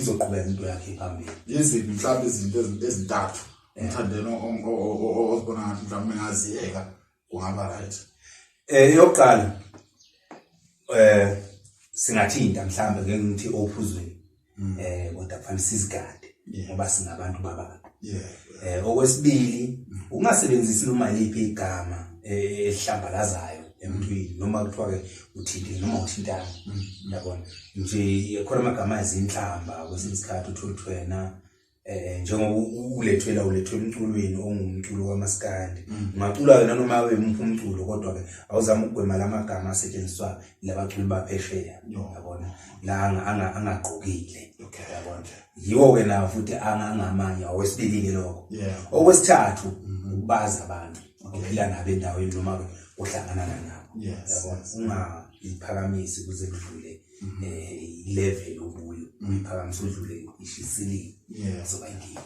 Izoqhubeka into yakhe phambili. Yiziphi mhlawumbe izinto ezintathu uMthandeni ozibona ngathi mhlawumbe engaziyeka kungaba right? Yokuqala, singathinta mhlawumbe, ngeke ngithi ophuzweni, kodwa kufanele sizigade ngoba singabantu babantu. Okwesibili, ungasebenzisi noma yiliphi igama elihlambalazayo emntwini, noma kuthiwa ke uthinte noma uthintana, yabona nje, khona amagama azinhlamba. Kwesinye isikhathi uthole ukuthi wena, njengoba ulethwela ulethwe emculweni ongumculo kamaskandi, ungacula wena noma wemuphi umculo, kodwa ke awuzama ukugwema lamagama asetshenziswa labaculi baphesheya, yabona, la angagqokile, yabona. Yiwo ke nawo futhi angamanye awesibili ke lokho. Okwesithathu, ukubazi abantu ophila nabo endaweni noma ke uhlangana nabo, yabona, ungayiphakamisi kuze kudlule i-level okuyo, uyiphakamisa udlule ishisilini, zoba inkinga.